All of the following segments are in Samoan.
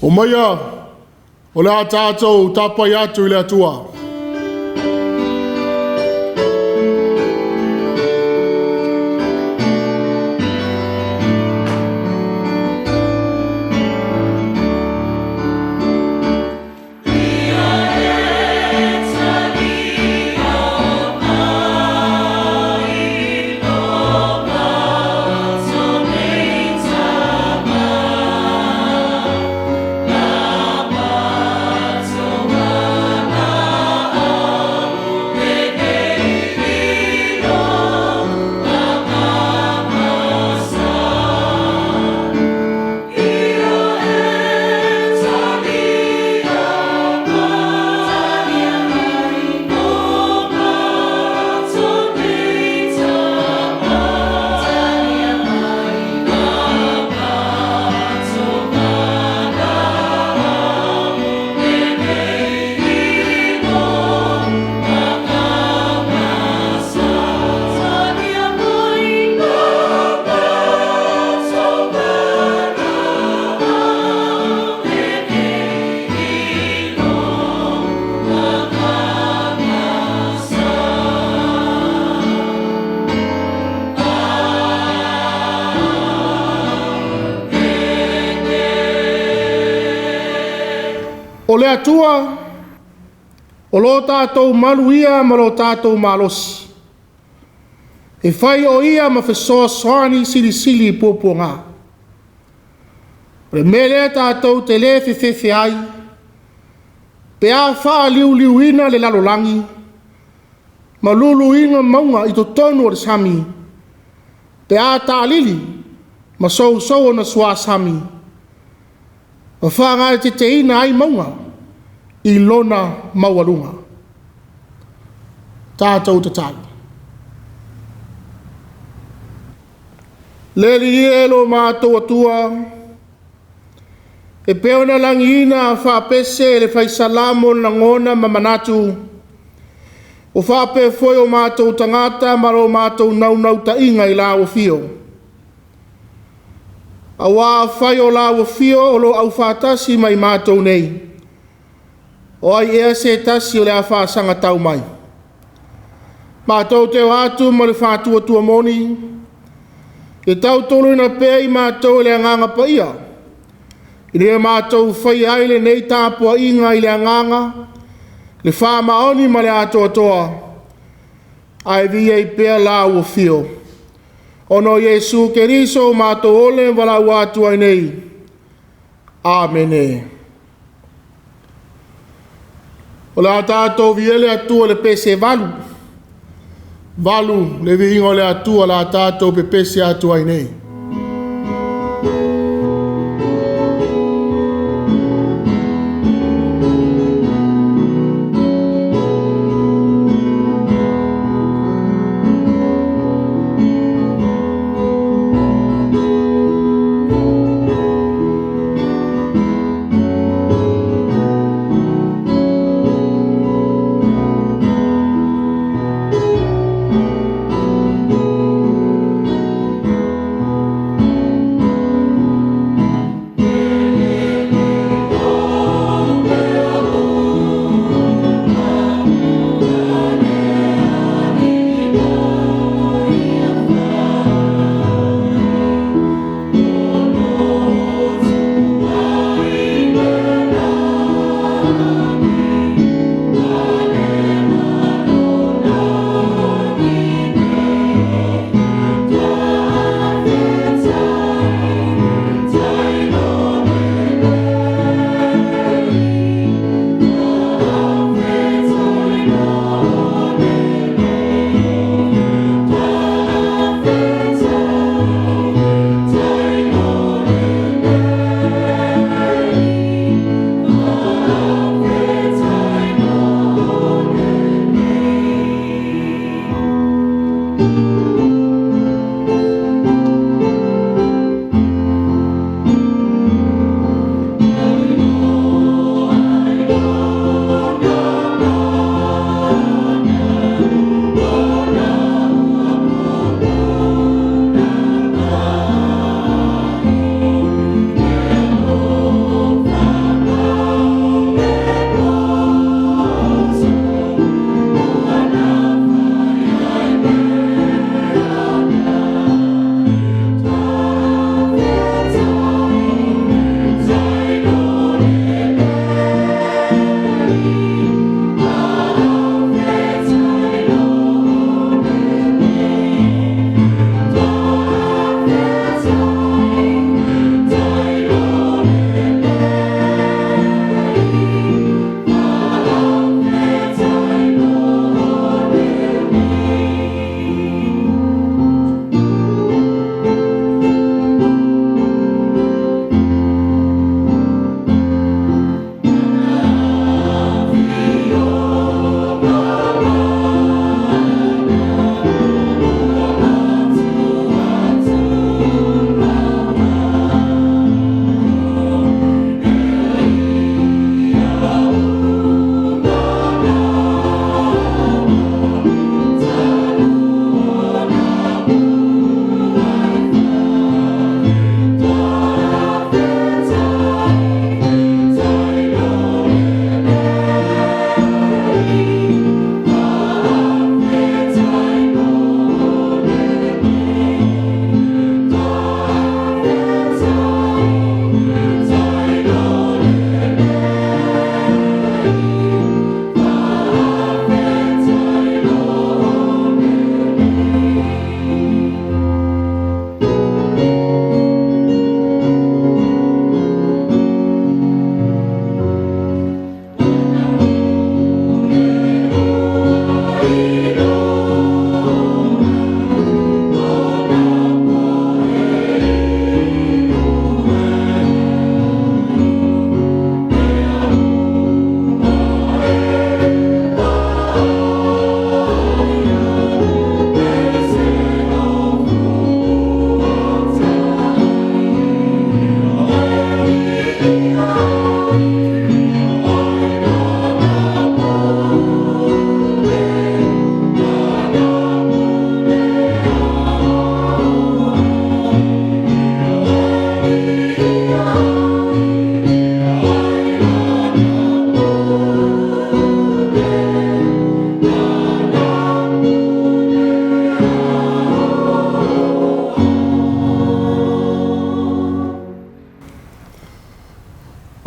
Omaia, o le a tatou tapai atu i le Atua. O le Atua, o lo tatou malu ia ma lo tatou malosi, e fai o Ia ma fesoasoani silisili i puapuaga. O le mea lea tatou te le fefefe ai pe a faaliliuina le lalolagi ma luluina mauga i totonu o le sami, pe a taalili ma sousou ona suasami ma faagaeetiaina ai mauga i lona maualuga. Tatou tatalo. Le Alii e lo matou Atua, e pei ona lagiina faapese e le Fai Salamo lagona ma manatu, ua faapea foi o matou tagata ma lo matou naunautaiga i Lau Afio. Aua afai o lau afio o lo o aufaatasi ma i matou nei, o ai ea se tasi o le a faasaga tau mai? Matou te o atu ma le faatuatua moni, e tautoaluaina pea i matou e le Agaga Paia, ina ia matou faia ai lenei tapuaiga i le agaga, le faamaoni ma le atoatoa, ae viia ai pea Lau Afio, ona o Iesu Keriso o matou ola ma valaau atu ai nei. Amene. O le a tatou viia le Atua i le pese e 8. 8 le viiga o le Atua o le a tatou pepese atu ai nei.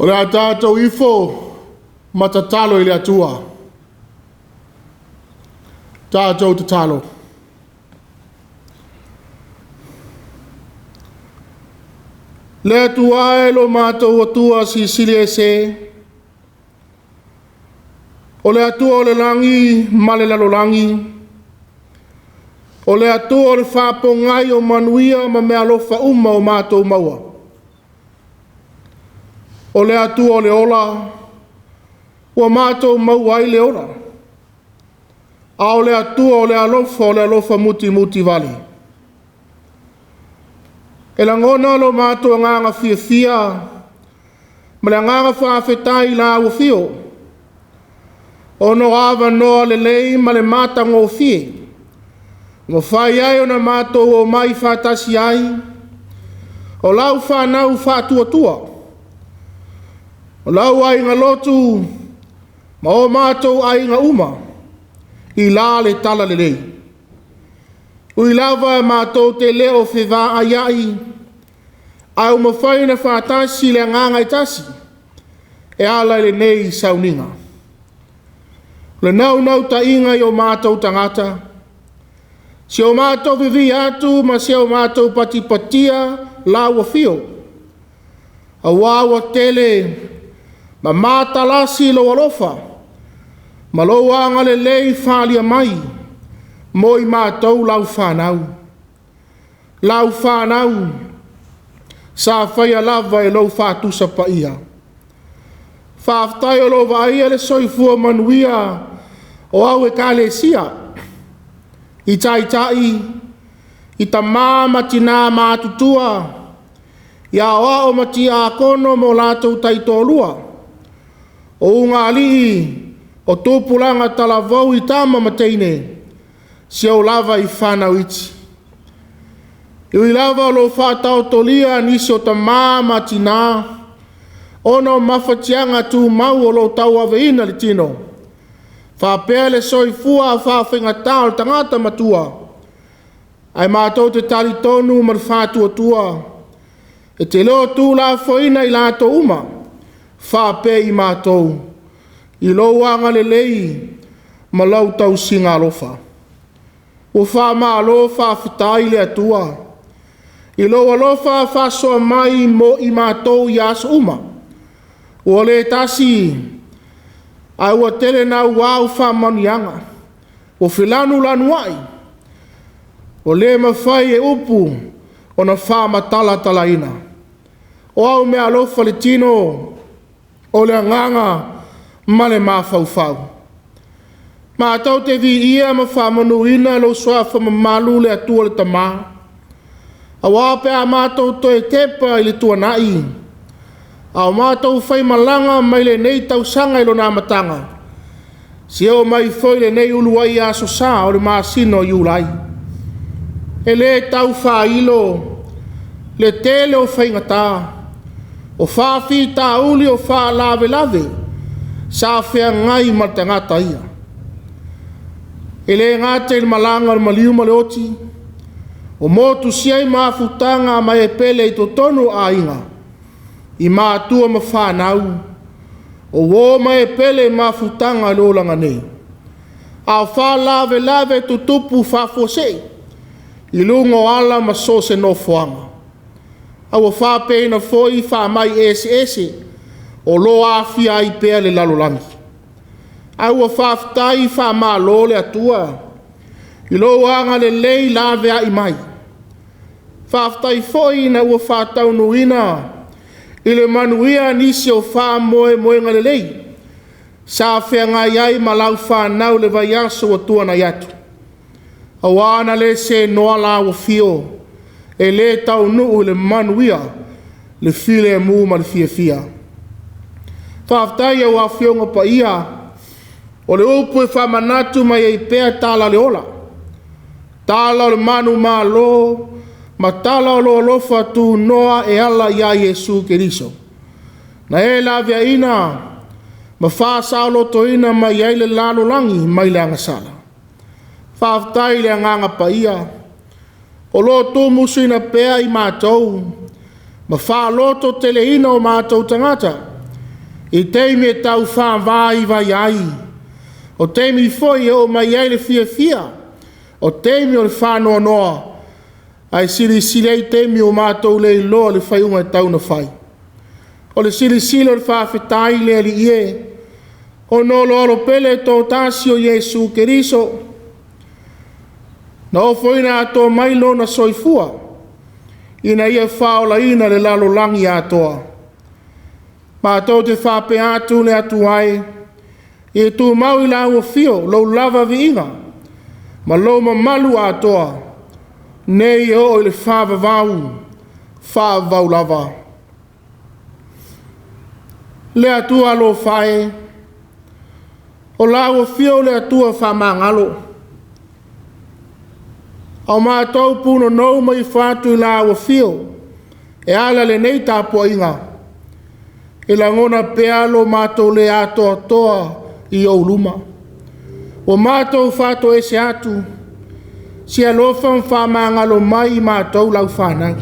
O le a tatou ifo ma tatalo i le Atua. Tatou tatalo. Le Atua e lo matou Atua silisili ese, o le Atua o le lagi ma le lalolagi, o le Atua o le faapogai o manuia ma meaalofa uma o matou maua. O le Atua o le ola, ua matou maua ai le ola, a o le Atua o le alofa, o le alofa mutimuti vale. E lagona lo matou agaga fiafia ma le agaga faafetai i la ua fio, ona o avanoa lelei ma le matagofie ua mafai ai ona matou omai faatasi ai, o lau fanau faatuatua, o lau aiga lotu ma o matou aiga uma, i la le tala lelei. Ui lava matou te le o fevaaiai, ae ua mafai ona faatasi le agaga e tasi e ala i lenei sauniga. O le naunautaiga i o matou tagata, si o matou vivii atu ma si o matou patipatia la ua fio, aua ua tele ma matalasi lou alofa ma lou agalelei faaalia mai mo i matou lau fanau. Lau fanau sa faia lava e lou faatusa paia. Faafetai o lo o vaaia le soifua manuia o au ekalesia, i taitai, i tama ma tina matutua, i aoao ma tiakono ma o latou taitoalua, o ulugalii, o tupulaga talavou i tama ma teine, seia oo lava i fanau iti. E ui lava o lo o faataotolia nisi o tama ma tina, ona o mafatiaga tumau o lo o tauaveina le tino, faapea le soifua faafaigata o le tagata matua, ae matou te talitonu ma le faatuatua, e te le o tuulafoaiina i latou uma, faapea i matou, i lou agalelei ma lau tausiga alofa. Ua faamalo faafetai le Atua, i lou alofa faasoa mai mo i matou i aso uma. Ua le tasi, ae ua tele naua faamanuiaga, ua felanulanuai, ua le mafai e upu ona faamatalatalaina. O au meaalofa le tino, o le agaga ma le mafaufau. Matou te viia ma faamanuina lou suafa mamalu le Atua le Tama, aua pe a matou toe tepa i le tuanai, a o matou faimalaga mai lenei tausaga i lona amataga, seia oo mai foi lenei uluai aso Sa o le masina o Iulai. E le tau faailo le tele o faigata, o faafitauli o faalavelave sa feagai ma le tagata ia. E le gata i le malaga o le maliu ma le oti, o motusia ai mafutaga ma e pele i totonu o aiga, i matua ma fanau, o uo ma e pele i mafutaga i le olaga nei. A o faalavelave tutupu faafuasei i luga o ala ma so o se nofoaga. A ua faapena foi faamai eseese o lo o aafia ai pea le lalolagi. A ua faafetai faamalo le Atua i lou agalelei laveai mai. Faafetai foi ina ua faataunuuina i le manuia nisi o faamoemoega lelei sa feagai ai ma lau fanau le vaiaso ua tuanai atu. Aua na le senoa la ua fio, e le taunuu i le manuia, le filemu ma le fiafia. Faafetai au Afioga Paia, o le upu e faamanatu mai ai pea tala o le ola, tala o le manumalo ma tala o lo alofa tunoa e ala ia Iesu Keriso. Na e laveaina ma faasaolotoina mai ai le lalolagi mai le agasala. Faafetai i le agaga paia, o lo o tumusina pea i matou ma faalototeleina o matou tagata. I taimi e tau faavaivai ai, o taimi foi e oo mai ai le fiafia, o taimi o le faanoanoa, ae silisili ai taimi ua matou le iloa le faaiuga e tau ona fai. O le silisili o le faafetai le Alii e, ona o lo Alo pele toatasi o Iesu Keriso, na ofoina atoa mai lona soifua, ina ia faaolaina le lalolagi atoa. Matou te faapea atu le Atua e, ia tumau i lau afio lou lava viiga ma lou mamalu atoa, nei e oo i le faavavau, faavavau lava. Le Atua alofa e, o lau afio le Atua faamagalo, a o matou punonou ma ifo atu i lau afio e ala i lenei tapuaiga, e lagona pea lo matou le atoatoa i ou luma. Ua matou faatoese atu, se alofa ma faamagalo mai i matou lau fanau.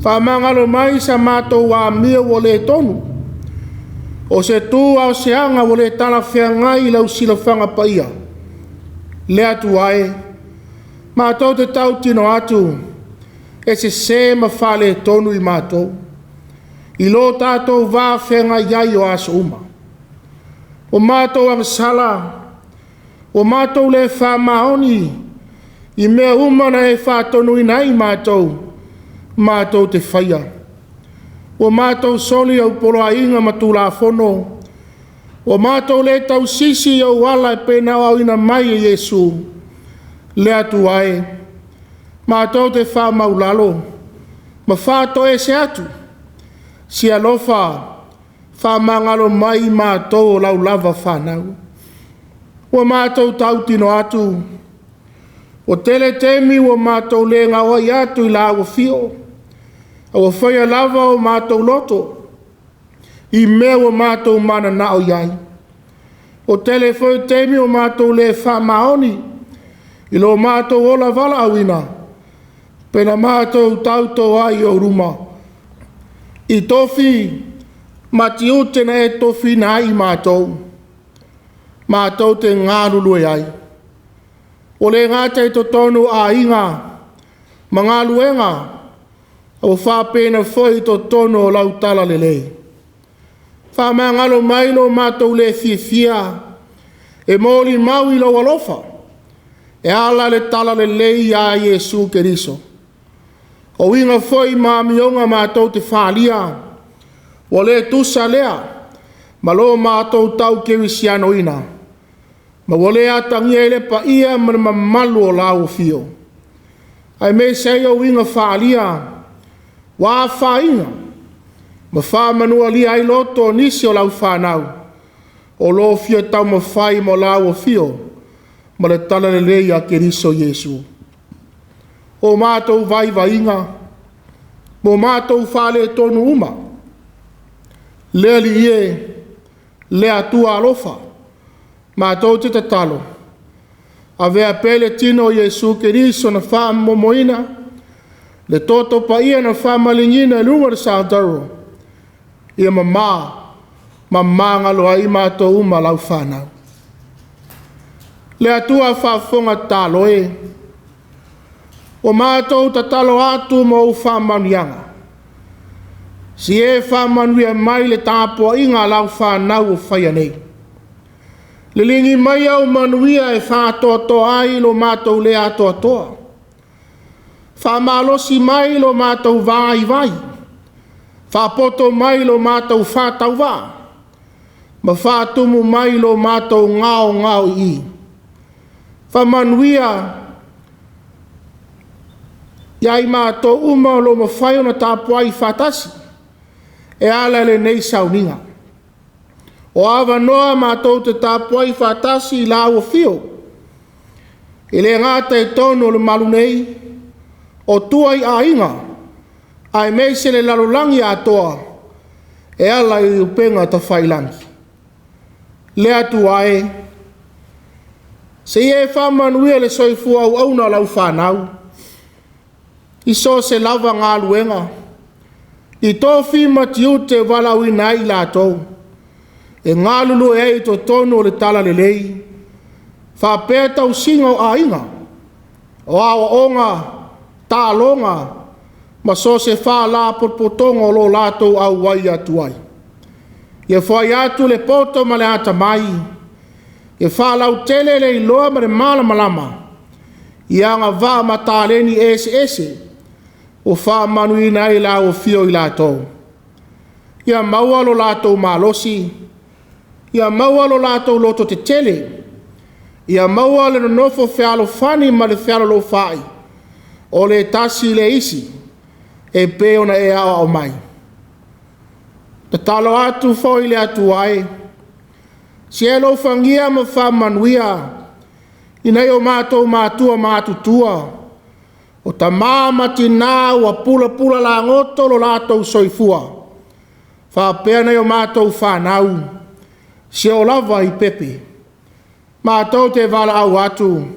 Faamagalo mai sa matou amio ua le tonu, o se tu a o se aga ua le talafeagai i lau silafaga paia. Le Atua e, matou te tautino atu, e sese ma faaletonu i matou, i lo tatou va feagai ai o aso uma. Ua matou agasala, ua matou le faamaoni i mea uma na e faatonuina ai matou, matou te faia. Ua matou soli au poloaiga ma Tulafono, ua matou le tausisi i ou ala e pei ona aoaoina mai e Iesu. Le Atua e, matou te faamaulalo ma faatoese atu, se alofa faamagalo mai i matou o lau lava fanau. Ua matou tautino atu, ua tele taimi ua matou le gaoioi atu i lau afio, a ua faia lava o matou loto i mea ua matou mananao i ai. Ua tele foi taimi ua matou le faamaoni i lo matou ola valaauina, pe na matou tautō ai i ou luma, i tofi ma tiute na e tofiina ai i matou, matou te galulue ai. Ua le gata i totonu o aiga ma galuega, a ua faapena foi i totonu o lau talalelei. Faamagalo mai lo matou le fiafia e molimau i lou alofa, e ala le talalelei ia Iesu Keriso. O uiga foi ma amioga matou te faaalia, ua le tusa lea ma lo matou tau kerisianoina, ma ua le atagia ai le paia ma le mamalu o lau afio. Aemaise ai o uiga faaalia ua afaina ma faamanualia ai loto o nisi o lau fanau, o lo o fia taumafai mo lau afio ma le talalelei a Keriso Iesu. O matou vaivaiga, mo matou faaletonu uma, le Alii e, le Atua alofa, matou te tatalo, avea pea le tino o Iesu Keriso na faamomoina, le toto paia na faamaligina i luga o le satauro, ia mama ma magalo ai matou uma lau fanau. Le Atua faafofoga tatalo e, ua matou tatalo atu ma ou faamanuiaga, si e faamanuia mai le tapuaiga a lau fanau o faia nei. Liligi mai au manuia e faatoatoa ai lo matou le atoatoa. Faamalosi mai lo matou vaivai. Faapoto mai lo matou faatauvaa. Ma faatumu mai lo matou gaogaoii. Faamanuia ia i matou uma o lo o mafai ona tapuai faatasi e ala i lenei sauniga. O avanoa matou te tapuai faatasi i lau afio, e le gata i totonu o le malu nei, o tua i aiga, aemaise le lalolagi atoa, e ala i upega tafailagi. Le Atua e, seia e faamanuia le soifua auauna o lau fanau, i so o se lava galuega, I tofi ma tiute e valaauina ai i latou, e galulue ai i totonu o le Talalelei, faapea tausiga o aiga, o aoaoga, taaloga, ma so o se faalapotopotoga o lo o latou auai atu ai. Ia foai atu le poto ma le atamai, ia faalautele le iloa ma le malamalama, i agavaa ma taleni eseese ua faamanuiaina ai lau afio i latou. Ia maua lo latou malosi, ia maua lo latou lototetele, ia maua le nonofo fealofani ma le fealolofaai o le tasi le isi, e pei ona e aoao mai. Tatalo atu foi le Atua e, se alofagia ma faamanuia i nai o matou matua matutua, o tama ma tina ua pulapula lagoto lo latou soifua, faapea nai o matou fanau, se oo lava i pepe. Matou te valaau atu,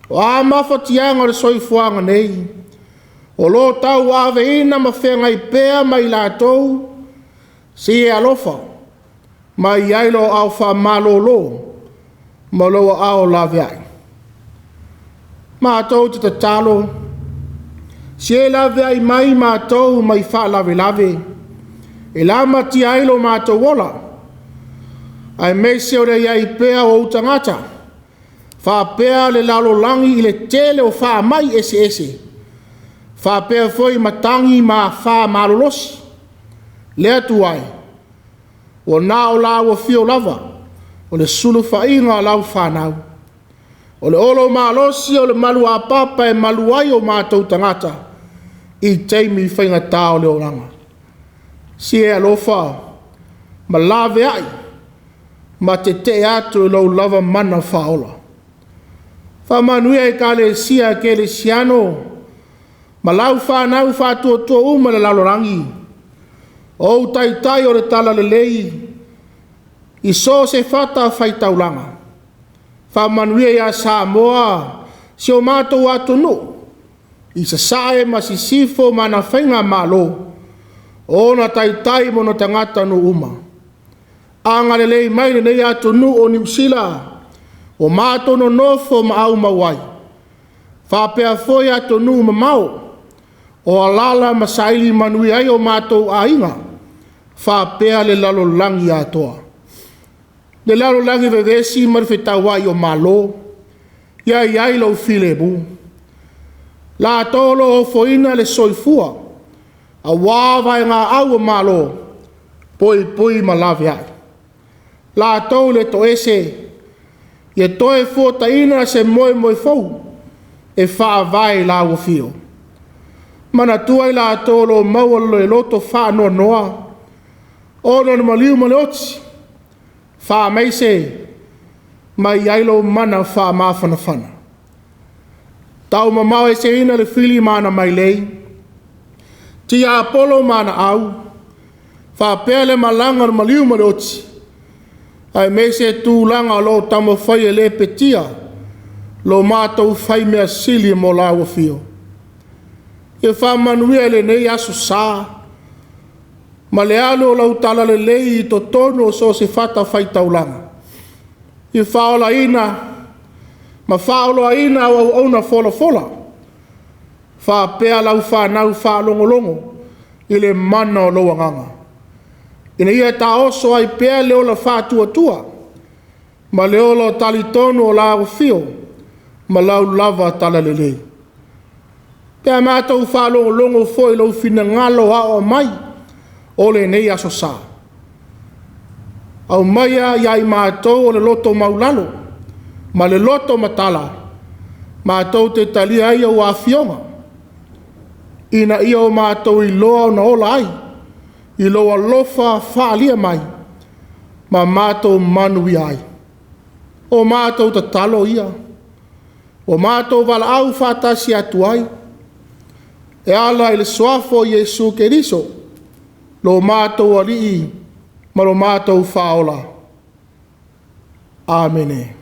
o a mafatiaga o le soifuaga nei, o lo o tauaveina ma feagai pea ma i latou, se i e alofa mai i ai lou aao faamalolo ma lou aao laveai. Matou te tatalo, se laveai mai matou mai faalavelave, e lamatia ai lo matou ola, aemaise o le i ai pea o ou tagata, faapea le lalolagi i le tele o faamai eseese, faapea foi matagi ma afa malolosi. Le Atua e, ua na o lau afio lava, o le sulufaiga a lau fanau, o le olo malosi o le maluapapa e malu ai o matou tagata i taimi faigata o le olaga. Si e alofa ma laveai ma tetee atu i lou lava mana faaola. Faamanuia Ekalesia Kerisiano ma lau fanau faatuatua uma i le lalolagi, o ou taitai o le talalelei i so o se fatafaitaulaga. Faamanuia ia Samoa, si o matou atunuu, i Sasae ma Sisifo ma ana faigamalo, o ona taitai ma ona tagatanuu uma. Agalelei mai lenei atunuu o Niu Sila, ua matou nonofo ma aumau ai, faapea foi atunuu mamao, o alaala ma saili manuia ai o matou aiga, faapea le lalolagi atoa. Le lalolagi vevesi ma le fetauai o Malo, ia i ai lou filemu. Latou o lo o ofoina le soifua, aua vaegaau o Malo, poipoi ma laveai. Latou le toese, ia toe fuataina se moemoe fou, e faavae i lau afio. Manatua i latou o lo o maua le loto faanoanoa, ona o le maliu ma le oti, faamaise mai ai lou mana faamafanafana. Taumamao eseina le fili ma ana mailei, tiapolo ma ana au, faapea le malaga a le maliu ma le oti, aemaise tulaga o lo o taumafai e lepetia lo matou faimea sili mo lau afio. Ia faamanuia i lenei aso sa, ma le alu o lau talalelei i totonu o so o se fatafaitaulaga. Ia faaolaina ma faaoloaina au auauna folafola, faapea lau fanau faalogologo i le mana o lou agaga, ina ia taoso ai pea le ola faatuatua ma le ola talitonu o lau afio ma lau lava talalelei. Pe a matou faalogologo foi i lou finagalo aoao mai o lenei aso sa, aumaia ia i matou o le loto maualalo ma le loto matala, matou te talia ai au afioga, ina ia o matou iloa ona ola ai i lou alofa faaalia mai ma matou manuia ai. O matou tatalo ia, o matou valaau faatasi atu ai, e ala i le suafa o Iesu Keriso, lo matou Alii ma lo matou Faaola. Amene.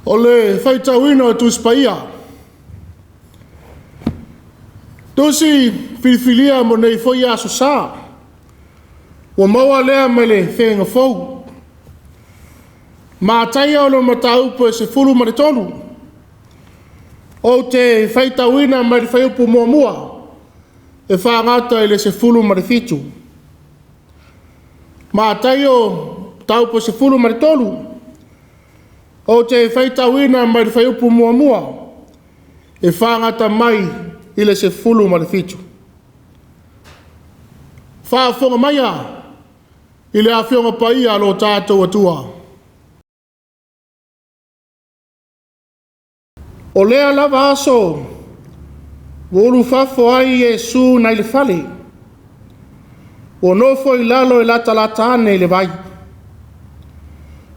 O le faitauina o Tusi Paia. Tusi filifilia mo nei foi aso sa. Ua maua lea mai le feaga fou. Mataia o le mataupu e 13. Ou te faitauina mai le fuaiupu 1 e faagata i le 17. Mataio mataupu 13. Ou te faitauina mai le fuaiupu 1 e faagata mai i le 17. Faafofoga maia i le Afioga Paia a lo tatou Atua. O lea lava aso ua ulufafo ai Iesu nai le fale, ua nofo i lalo e latalata ane i le vai.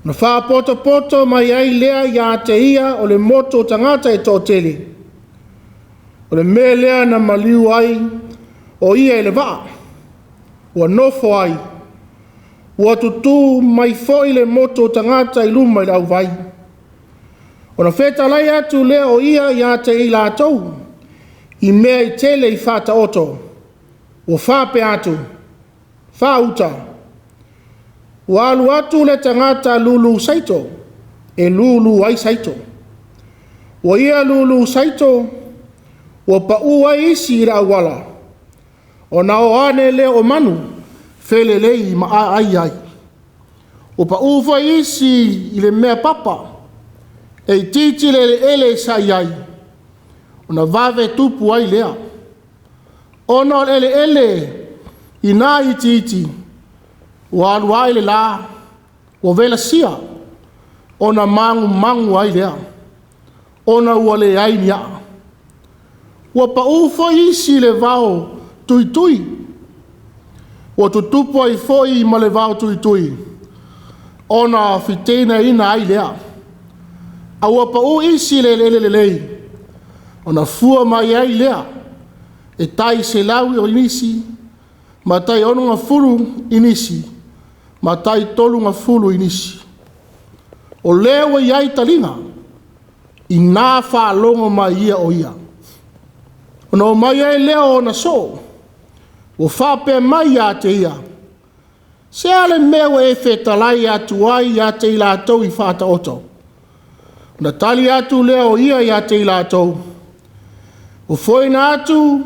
Na faapotopoto mai ai lea ia te ia o le motu o tagata e toatele. O le mea lea na maliu ai o ia i le vaa, ua nofo ai, ua tutu mai foi le motu o tagata i luma i le auvai. Ona fetalai atu lea o ia ia te i latou, i mea e tele i faataoto, ua faapea atu, faauta, ua alu atu le tagata lulu saito, e lulu ai saito. Ua ia lulu saito, ua pau ai isi i le auala, ona o ane lea o manu, felelei ma aai ai. Ua pau foi isi i le mea papa, e itiiti le eleele e sai ai, ona vave tupu ai lea. Ona o le eleele ina itiiti, ua alu ai le la, ua velasia, ona magumagu ai lea, ona ua leai ni aa. Ua pau foi isi i le vao tuitui, ua tutupu ai foi ma le vao tuitui, ona fiteinaina ai lea. A ua pau isi i le eleele lelei, ona fua mai ai lea, e tai 100 o nisi, ma tai 60 i nisi, ma tai 30 i nisi. O lea ua i ai taliga, ina faalogo mai ia o ia. Ona o mai ai lea o ona soo, ua faapea mai ia te ia, se a le mea ua e fetalai atu ai ia te i latou i faataoto? Ona tali atu lea o ia ia te i latou, ua foaina atu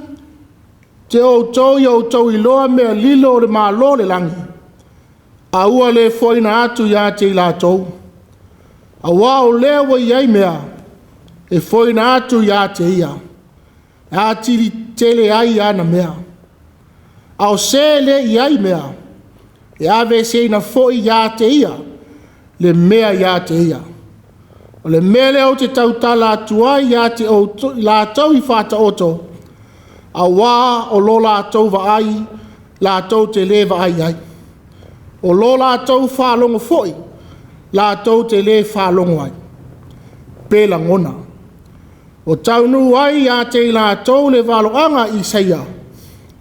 te outou ia outou iloa mea lilo o le Malo o le lagi, a ua le foaina atu ia te i latou. Aua o lea ua i ai mea e foaina atu ia te ia, e atili tele ai ana mea. A o se le i ai mea, e aveeseina foi ia te ia le mea ia te ia. O le mea lea ou te tautala atu ai ia te outou, latou i faataoto, aua o lo latou vaai, latou te le vaai ai. O lo latou faalogo foi, latou te le faalogo ai. Pe lagona. O taunuu ai ia te i latou le valoaga a Isaia,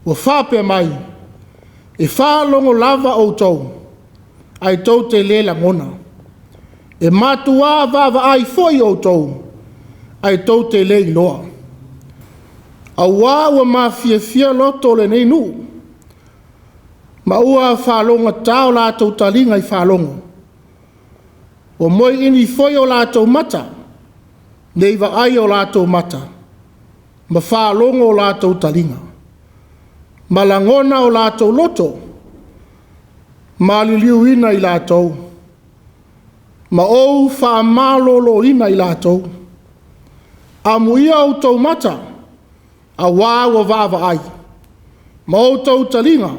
ua faapea mai, e faalogo lava outou, ae tou te le lagona. E matuā vaavaai foi outou, ae tou te le iloa. Aua ua mafiafia loto o lenei nuu, ma ua faalogogata o latou taliga i faalogo. Ua moeini foi o latou mata, nei vaai o latou mata, ma faalogo o latou taliga, ma lagona o latou loto, ma liliuina i latou, ma ou faamaloloina i latou. Amuia outou mata, auā ua vaavaai, ma outou taliga,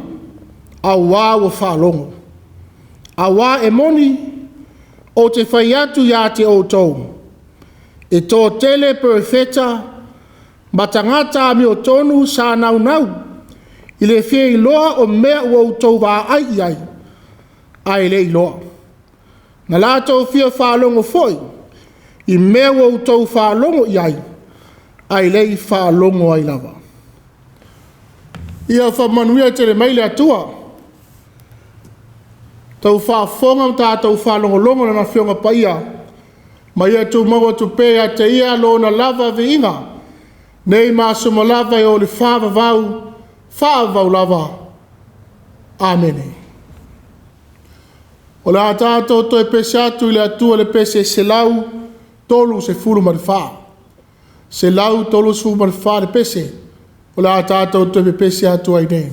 auā ua faalogo. Auā e moni, ou te fai atu ia te outou, e toatele perofeta ma tagata amiotonu sa naunau i le fia iloa o mea ua outou vaai i ai, ae le iloa. Na latou fia faalogo foi i mea ua outou faalogo i ai, ae le i faalogo ai lava. Ia faamanuia tele mai le Atua. Tau faafofoga ma tatou faalogologo i Lana Afioga Paia, ma ia tumau atu pea ia te Ia lona lava viiga Nei ma aso uma lava e o le faavavau, faavavau lava. Amene. O le a tatou toe pese atu i le Atua le pese 134. 134 le pese o le a tatou toe pepese atu ai nei.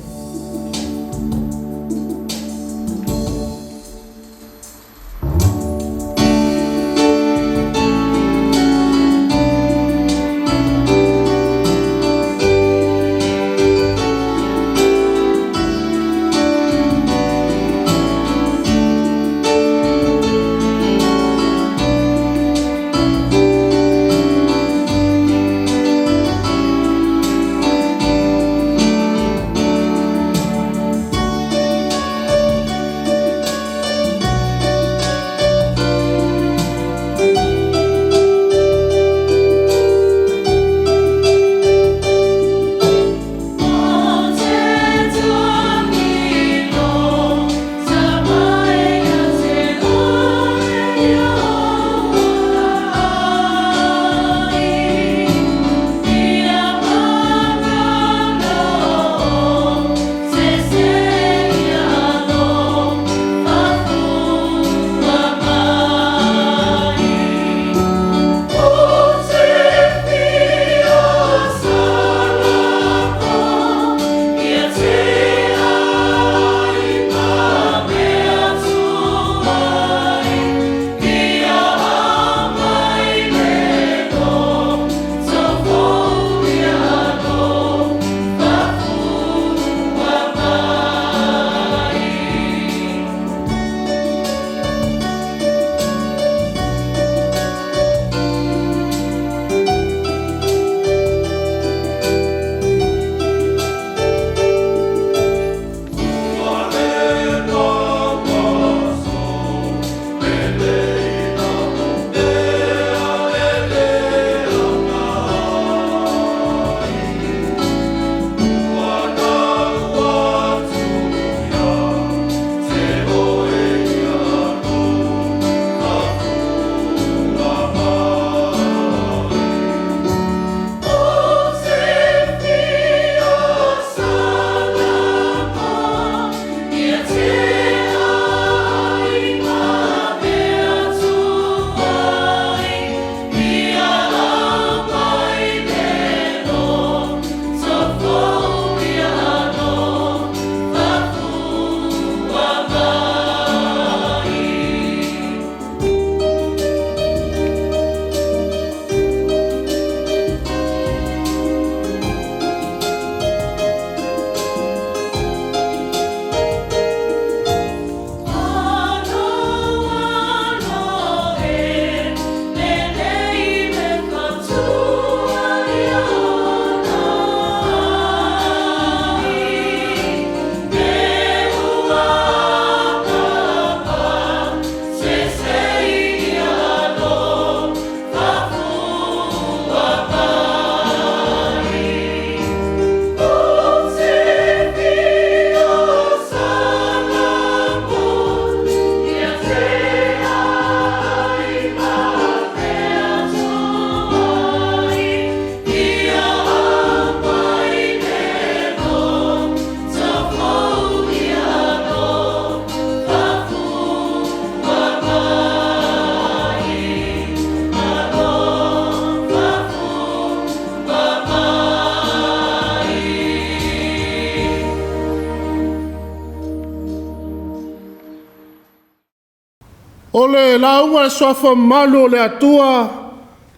O le lauga le suafa mamalu o le Atua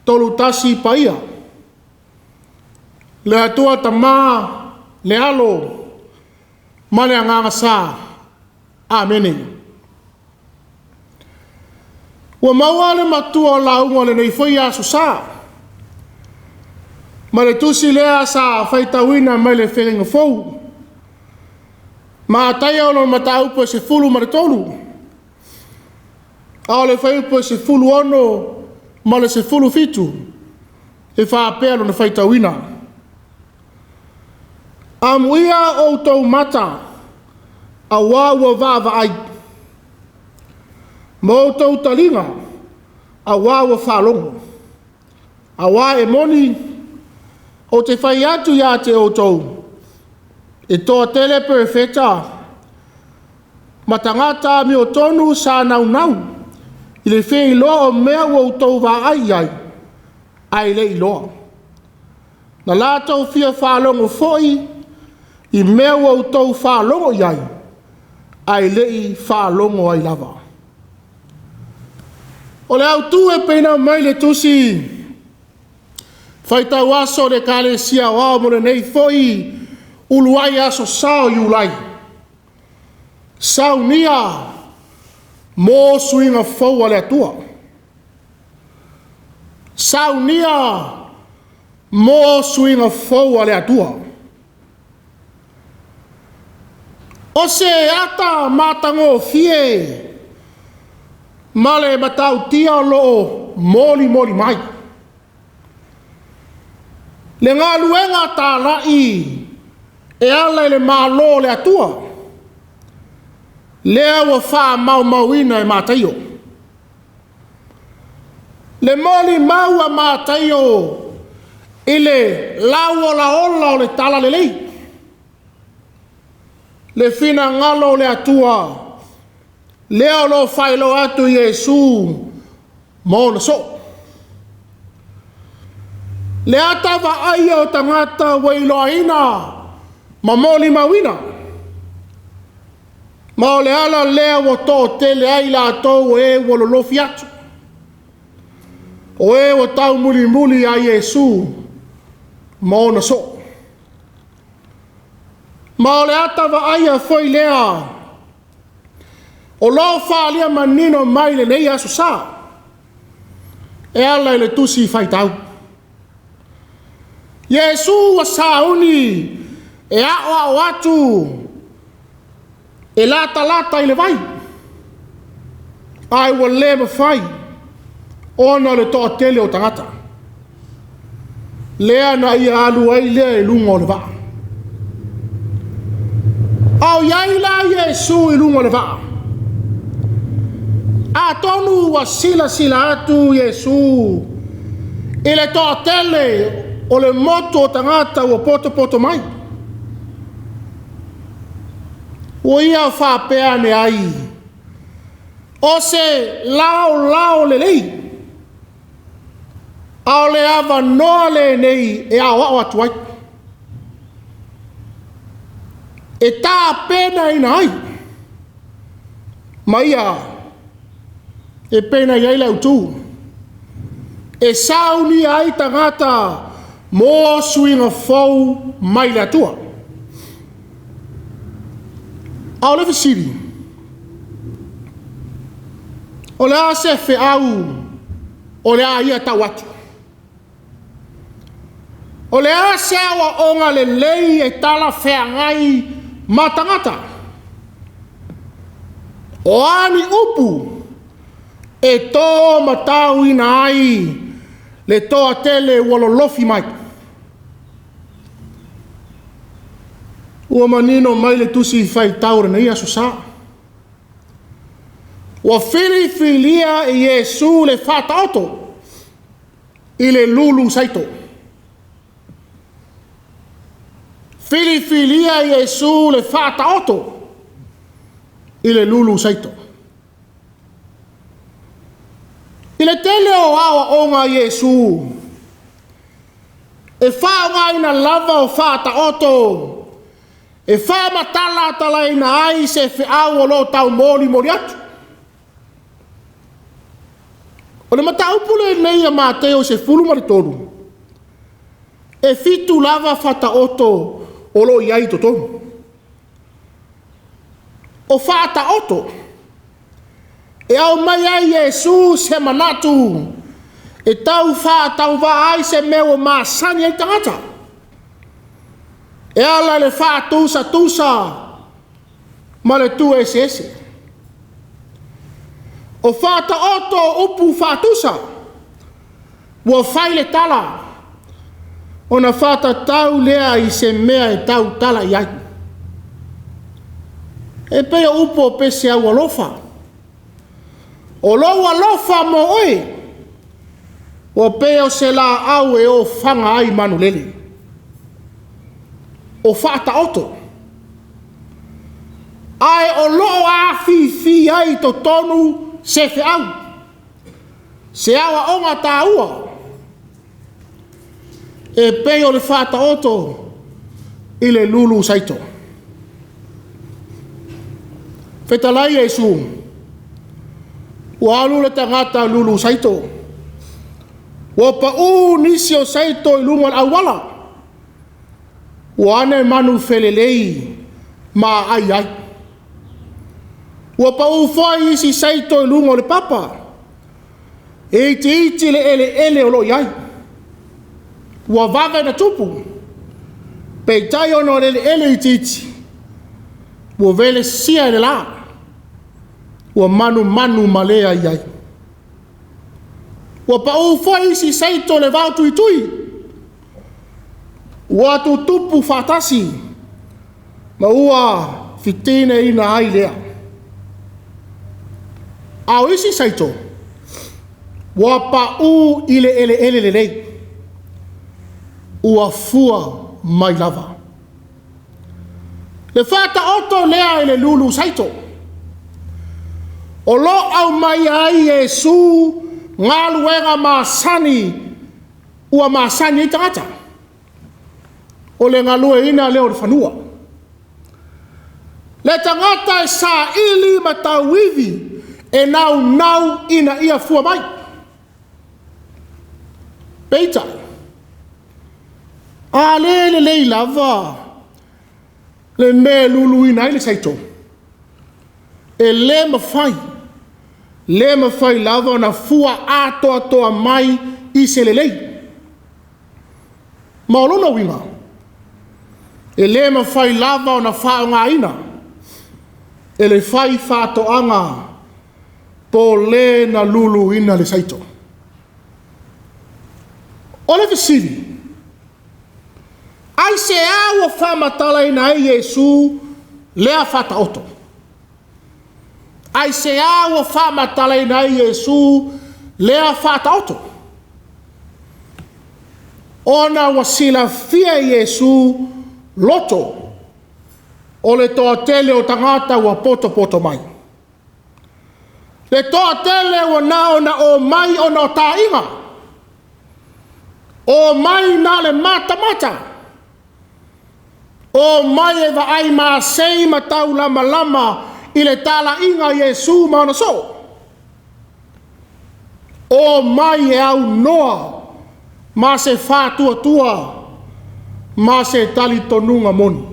tolu tasi paia. Le Atua Tama, le Alo ma le Agaga Sa. Amene. Ua maua le matua o lauga o lenei foi Aso Sa. Ma le tusi lea sa faitauina mai le Feagaiga Fou. Mataia o lona mataupu e 13, a o le fuaiupu e 16 ma le 17, e faapea lona faitauina. Amuia outou mata, auā ua vaavaai, ma outou taliga, auā ua faalogo. Auā e moni, Ou te fai atu ia te outou, e toatele perofeta ma tagata amiotonu sa naunau i le fia iloa o mea ua outou vaai i ai, ae le i iloa. Na latou fia faalogo foi i mea ua outou faalogo i ai, ae le i faalogo ai lava. O le autu e pei ona aumai le tusi faitau aso o le Ekalesia Aoao mo lenei foi uluai aso Sa o Iulai, saunia mo suiga fou a le Atua. Saunia mo suiga fou a le Atua. O se ata matagofie ma le matautia o lo o molimoli mai. Le galuega talai e ala i le Malo o le Atua, lea ua faamaumauina e Mataio. Le molimau a Mataio i le lauolaola o le talalelei, le finagalo o le Atua, lea o lo o faailoa atu i Iesu ma ona soo. Le ata vaaia o tagata ua iloaina ma molimauina, ma o le ala lea ua toatele ai latou o e ua lolofi atu, o e ua taumulimuli ia Iesu ma ona soo. Ma o le ata vaaia foi lea o lo o faaalia manino mai lenei aso Sa, e ala i le tusi faitau. Iesu ua sauni e aoao atu e latalata i le vai, ae ua le mafai ona o le toatele o tagata. Lea na ia alu ai lea i luga o le vaa. A o i ai la Iesu i luga o le vaa, atonu ua silasila atu Iesu i le toatele o le motu o tagata ua potopoto mai. Ua ia faapea ane ai, o se laolao lelei, a o le avanoa lenei e aoao atu ai, e tapenaina ai ma ia e pei ona i ai le autu, e saunia ai tagata mo suiga fou mai le Atua. A o le fesili, o le a se feau o le a ia tau atu? O le a se aoaoga lelei e talafeagai ma tagata? O a ni upu e to matauina ai le toatele ua lolofi mai? Ua manino mai le tusi faitau o lenei aso Sa. Ua filifilia e Iesu le Faataoto i le lulu saito. Filifilia e Iesu le Faataoto i le lulu saito. I le tele o aoaoga a Iesu, e faaaogaina lava o Faataoto e faamatalatalaina ai se feau o lo o taumolimoli atu. O le mataupu lenei a Mateo 13, e 7 lava Faataoto o lo o i ai i totonu. O Faataoto e aumai ai Iesu se manatu e tau faatauvaa ai se mea ua masani ai tagata, e ala i le faatusatusa ma le tu eseese. O Faataoto upu faatusa ua fai le tala ona faatatau lea i se mea e tautala i ai. E pei o upu o pese aualofa. O lou alofa mo oe, ua pei o se laau e ofaga ai manulele. O faataoto, ae o loo afifi ai i totonu se feau, se aoaoga taua, e pei o le faataoto i le lulu saito. Fetalai Iesu, ua alu le tagata lulu saito, ua pau nisi o saito i luga o le auala, ua ane manu felelei ma aai ai. Ua pau foi isi saito i luga o le papa, e itiiti le eleele o lo o i ai. Ua vave na tupu, peitai ona o le eleele itiiti, ua velesia e le la, ua manumanu ma le ai ai. Ua pau foi isi saito i le vao tuitui, ua tutupu faatasi, ma ua fitineina ai lea. A o isi saito, ua pau i le eleele lelei, ua fua mai lava. Le faataoto lea i le lulu saito, o lo aumai ai Iesu galuega masani ua masani ai tagata. O le galueaiina lea o le fanua. Le tagata e saili ma tauivi e naunau ina ia fua mai. Peitai, a le lelei lava le mea e luluina ai le saito, e le mafai, le mafai lava ona fua atoatoa mai i se lelei. Ma o lona uiga, e le mafai lava ona faaaogaina e le fai faatoaga po le na luluina le saito. O le fesili, aisea ua faamatalaina ai Iesu lea faataoto? Aisea ua faamatalaina ai Iesu lea faataoto? Ona ua silafia e Iesu loto o le toatele o tagata ua potopoto mai. Le toatele ua na ona o mai ona o taiga, o mai na le matamata, o mai e vaai masei ma taulamalama i le talaiga a Iesu ma ona soo. O mai e aunoa ma se faatuatua ma se talitonuga moni.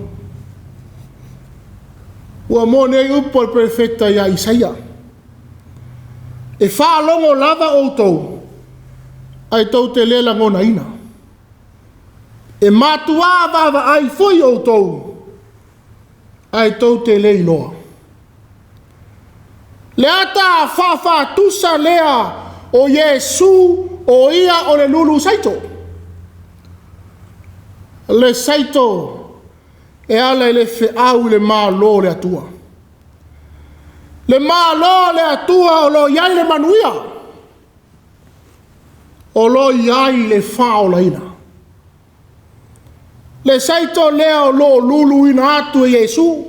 Ua moni ai upu a le perofeta ia Isaia, e faalogo lava outou, ae tou te le lagonaina. E matuā vaavaai foi outou, ae tou te le iloa. Le ata faafatusa lea o Iesu o ia o le lulu saito. Le saito e ala i le feau i le malo o le Atua. Le malo o le Atua o lo o i ai le manuia, o lo o i ai le faaolaina. Le saito lea o lo o luluina atu e Iesu,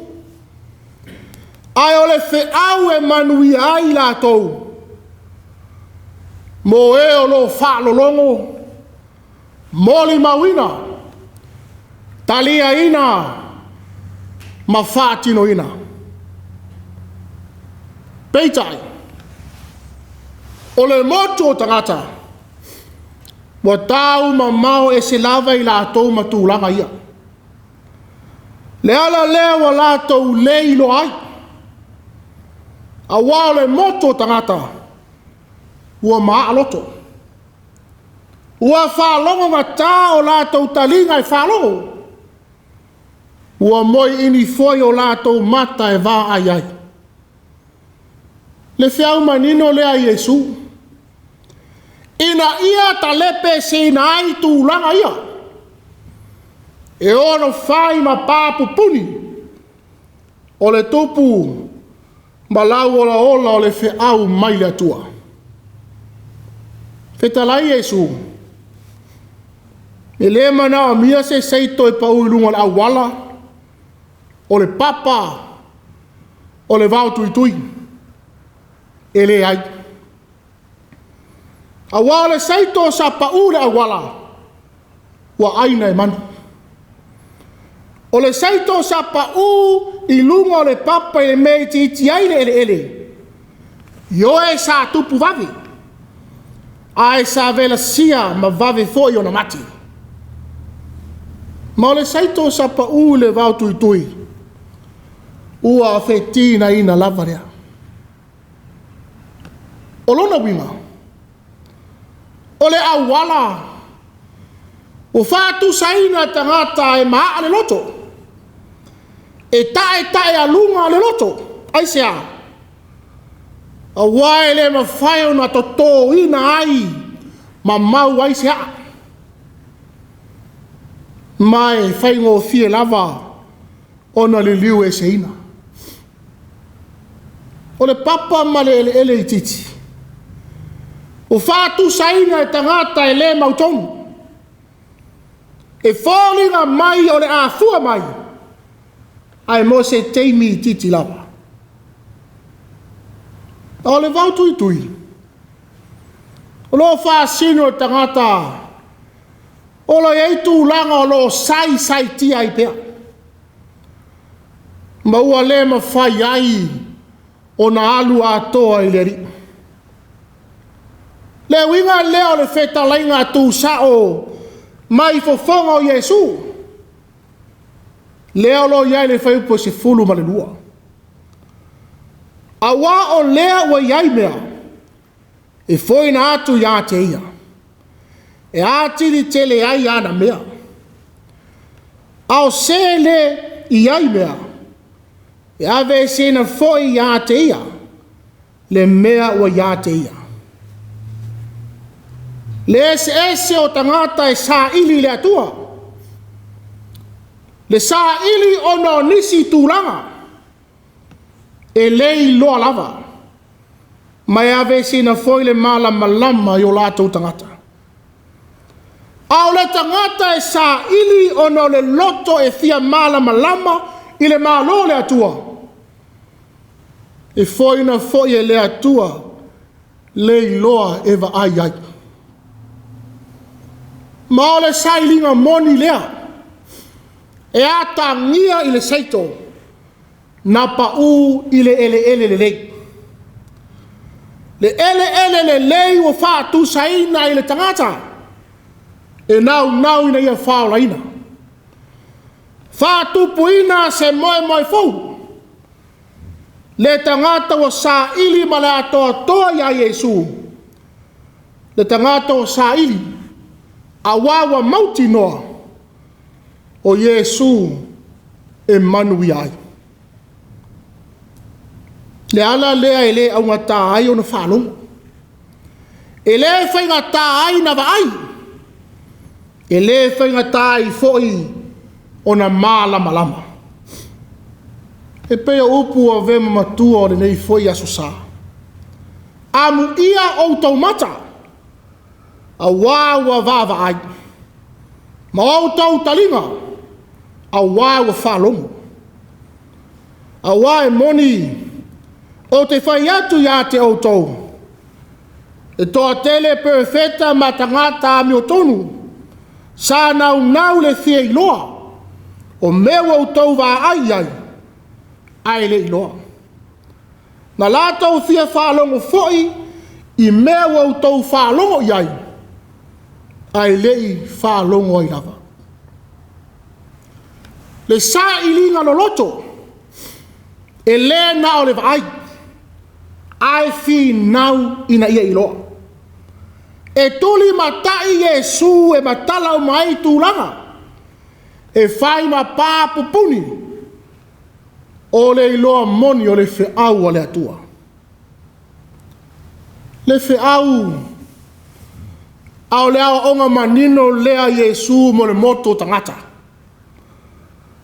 ae o le feau e manuia ai latou, mo e o lo o faalologo, molimauina, taliaina ma faatinoina. Peitai, o le motu o tagata, ua tau mamao ese lava i latou ma tulaga ia. Le ala lea ua latou le iloa ai, auā o le motu o tagata ua maa loto. Ua faalogo gata o latou taliga e faalogo, ua moeini foi o latou mata e vaai ai. Le feau manino lea a Iesu, ina ia talepeseina ai tulaga ia, e ono fai ma papupuni o le tupu ma lau olaola o le feau mai le Atua. Fetalai Iesu, E lē manaomia se saito e pau i luga o le auala, o le papa, o le vao tuitui. E leai. Auā o le saito sa paū i le auala, ua aina e manu. O le saito sa paū i luga o le papa i le mea e itiiti ai le eleele, ioe sa tupu vave, ae sa velasia ma vave foi ona mate. Ma o le saito sa paū i le vao tuitui, ua fetinaina lava lea. O lona uiga, o le auala ua faatusaina tagata e maa le loto, e taetaealuga le loto. Aisea? Auā e le mafai ona totōina ai ma mau ai se aa. Ma e faigofie lava ona liliu eseina. O le papa ma le eleele itiiti, ua faatusaina e tagata e le mautonu. E foliga mai o le afua mai, ae mo se taimi itiiti lava. O le vao tuitui, o lo o faasino e tagata o lo o i ai tulaga o lo o saisaitia ai pea, ma ua le mafai ai ona alu atoa i le Alii. Le uiga lea o le fetalaiga tusao mai fofoga o Iesu, lea o lo o i ai le fuaiupu e 12. Auā o lea ua i ai mea e foina atu ia te ia, e atili tele ai ana mea. A o se le i ai mea, e aveeseina foi ia te ia le mea ua ia te ia. Le eseese o tagata e saili i le Atua, le saili ona o nisi tulaga, e le iloa lava, ma e aveeseina foi le malamalama i o latou tagata. A o le tagata e saili ona o le loto e fia malamalama i le Malo o le Atua, e foina foi e le Atua le iloa e vaai ai. Ma o le sailiga moni lea, e atagia i le saito na paū i le eleele lelei. Le eleele lelei ua faatusaina i le tagata e naunau ina ia faolaina. Faatupuina se moemoe fou. Le tagata ua saili ma le atoatoa ia Iesu. Le tagata ua saili, auā ua mautinoa o Iesu e manuia ai. Le ala lea e le augatā ai ona faalogo. E le faigatā ai na vaai. E le faigatā ai foi ona malamalama. E pei o upu ua avea ma matua o lenei foi Aso Sa. Amuia outou mata, auā ua vaavaai, ma outou taliga, auā ua faalogo. Auā e moni, ou te fai atu ia te outou, e toatele perofeta ma tagata amiotonu, sa naunau le fia iloa, o mea ua outou vaai i ai, ae le iloa. Na latou fia faalogo foi i mea ua outou faalogo i ai, ae le i faalogo ai lava. Le sailiga loloto, e le na o le vaai, ae finau ina ia iloa. E tuli matai Iesu e matala uma ai tulaga, e fai ma pā pupuni, o le iloa moni o le feau a le Atua. Le feau, a o le aoaoga manino lea Iesu mo le motu o tagata.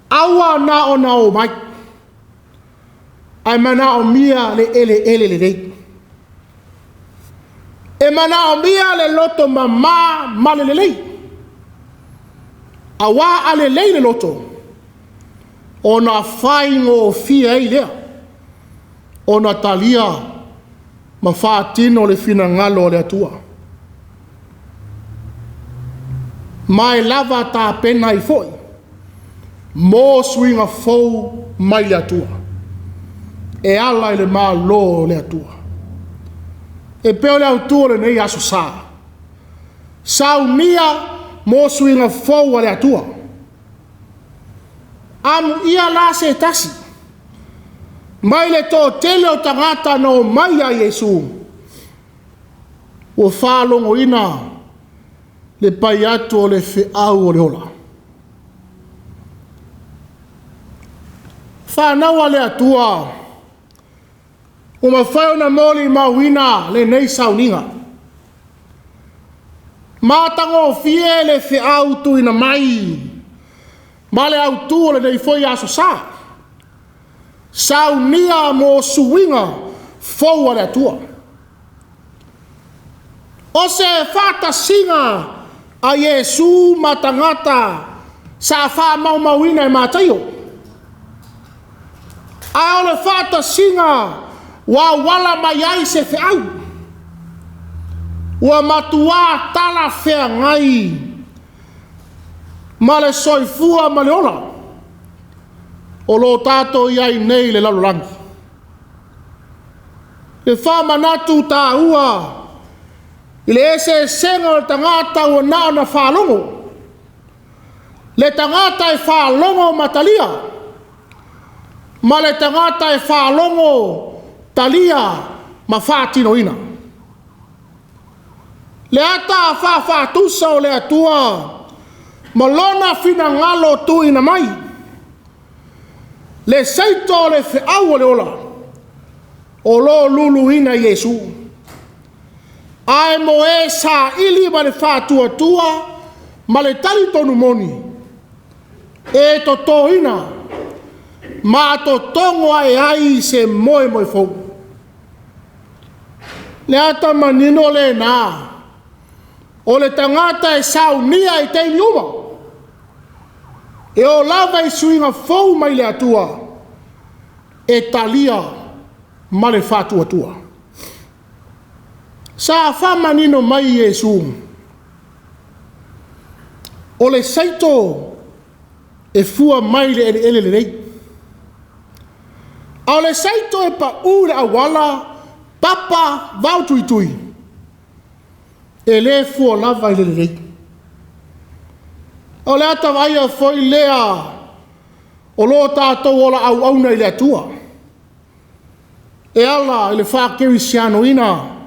Aua na ona o mai, ae manaomia le eleele lelei. E manaomia le loto mamā ma le lelei. Auā a lelei le loto, ona faigofie ai lea ona talia ma faatino le finagalo o le Atua. Ma e lava tapena ai foi mo suiga fou mai le Atua e ala i le Malo o le Atua. E pei o le autu o lenei Aso Sa, saunia mo suiga fou a le Atua. Amuia la se tasi mai le toatele o tagata na omai ia Iesu, ua faalogoina le pai atu o le feau o le ola. Fanau a le Atua, ua mafai ona molimauina lenei sauniga. Matagofie le feau tuuina mai ma le autu o lenei foi Aso Sa. Saunia mo suiga fou a le Atua. O se faatasiga a Iesu ma tagata sa faamaumauina e Mataio. A o le faatasiga ua auala mai ai se feau, ua matua talafeagai ma le soifua ma le ola o lo tatou i ai nei i le lalolagi. Le faamanatu taua i le eseesega o le tagata ua na ona faalogo, le tagata e faalogo ma talia, ma le tagata e faalogo, talia ma faatinoina. Le ata faafaatusa o le Atua ma lona finagalo tuuina mai, le seito o le feau o le ola, o lo luluina Iesu. Ae mo e saili ma le faatuatua ma le talitonu moni, e totoina ma totogo ae ai se moemoe fou. Le ata manino lena, o le tagata e saunia i taimi uma, e o lava i suiga fou mai le Atua, e talia ma le faatuatua. Sa faamanino mai Iesu, o le saito e fua mai le eleele lelei. A o le saito e pau le auala, papa vao tuitui, e le fua lava i le lelei. O le ata vaaia foi lea o lo tatou ola auauna i le Atua, e ala i le faakerisianoina,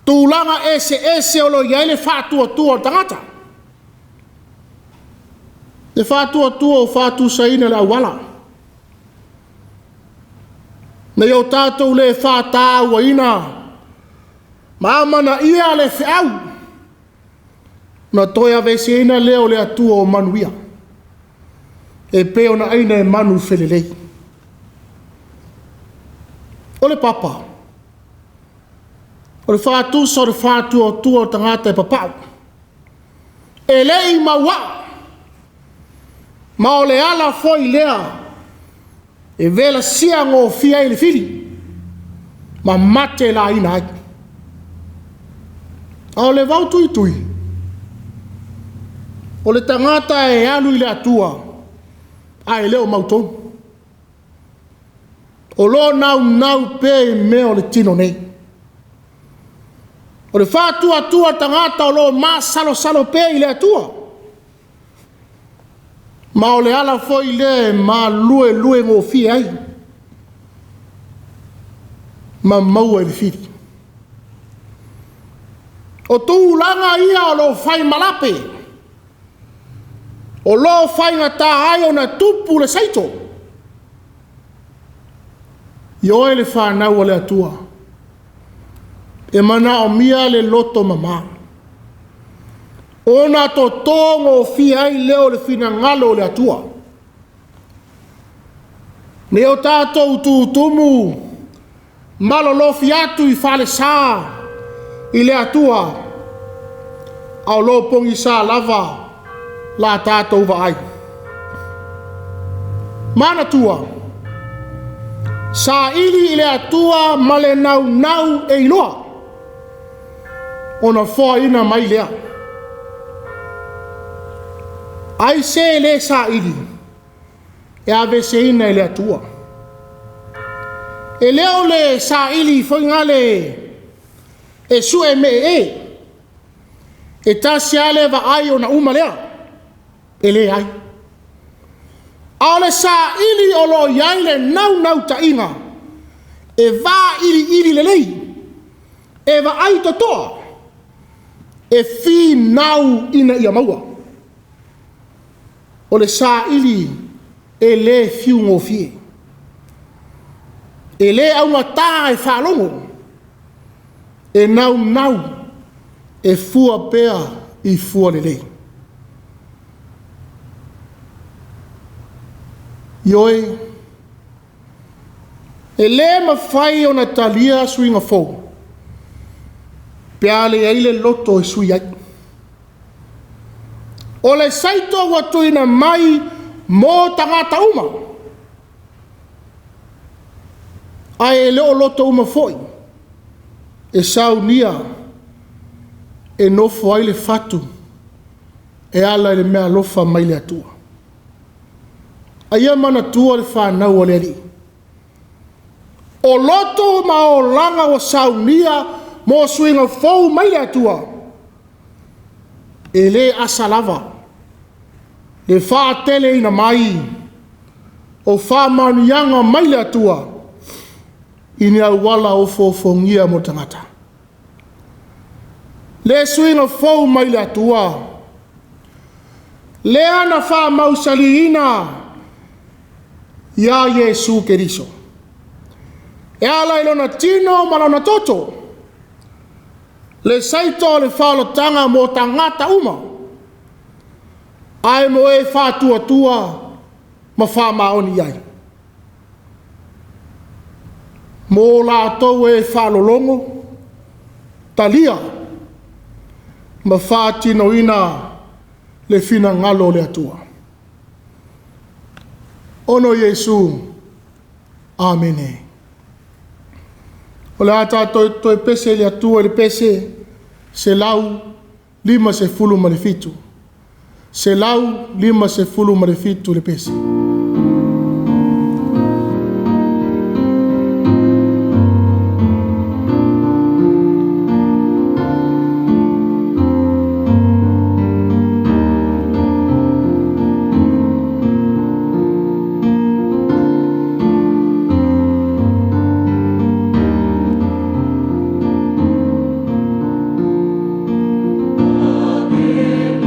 tulaga eseese o lo o i ai le faatuatua o le tagata. Le faatuatua o faatusaina le auala. Nei o tatou le faatauaina ma amanaia le feau, na toe aveseina lea o le Atua o manuia, e pei ona aina e manu felelei. O le papa, o le faatusa o le faatuatua o le tagata e papau, e le i mauaa, ma o le ala foi lea e velasia gofie ai le fili, ma mate laina ai. A o le vao tuitui, o le tagata e alu i le Atua, a e le o mautonu. O lo naunau pea i mea o le tino nei. O le faatuatua tagata o lo masalosalo pea i le Atua. Ma o le ala foi lea e maluelue gofie ai, ma maua i le fili. O tulaga ia o lo fai malape, o lo faigata ai ona tupu le saito. I oe le fanau o le Atua, e manaomia le loto mama, ona toto gofie ai lea o le finagalo o le Atua. Nei o tatou tutumu malolofi atu i falesa i le Atua, a o lo pogisa lava la tatou vaai. Manatua, saili i le Atua ma le naunau e iloa, ona foaina mai lea. Ai se le saili, e aveseina e le Atua. E le o le saili foi gale e sue me e, e tasi lava le vaai ona uma lea, e leai. A o le saili o lo o i ai le naunautaiga, e vailiili lelei, e vaai totoa, e finau ina ia maua. O le saili e le fiugofie, e le augata e faalogo, e naunau e fua pea i fua lelei. Ioe, e le mafai ona talia suiga fou pe a leai le loto e sui ai. O le saito ua tuuina mai mo tagata uma, ae le o loto uma foi e saunia e nofo ai le fatu e ala i le meaalofa mai le Atua. A ia manatua le fanau a le Alii, o loto ma olaga ua saunia mo suiga fou mai le Atua, e le asa lava le faateleina mai o faamanuiaga mai le Atua i ni auala ofoofogia mo tagata. Le suiga fou mai le Atua, lea na faamausaliina ia Iesu Keriso, e ala i lona tino ma lona toto, le saito o le faaolataga mo tagata uma, ae mo e faatuatua ma faamaoni i ai. Mo latou e faalologo, talia ma faatinoina le finagalo o le Atua. Ono Iesu, Amene. O le a tatou toe pese i le Atua i le pese 157. 157 le pese. Ave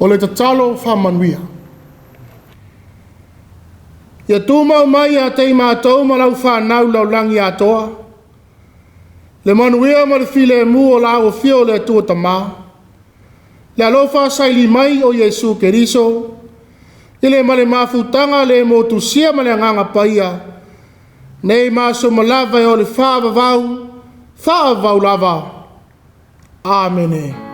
O le tatalo faamanuia. Ia tumau mai ia te i matou ma lau fanau i lalolagi atoa, le manuia ma le filemu o le afio o le Atua Tama, le alofa saili mai o Iesu Keriso, i le ma le mafutaga le motusia ma le agaga paia, nei ma aso uma lava e o le faavavau, faavavau lava. Amene.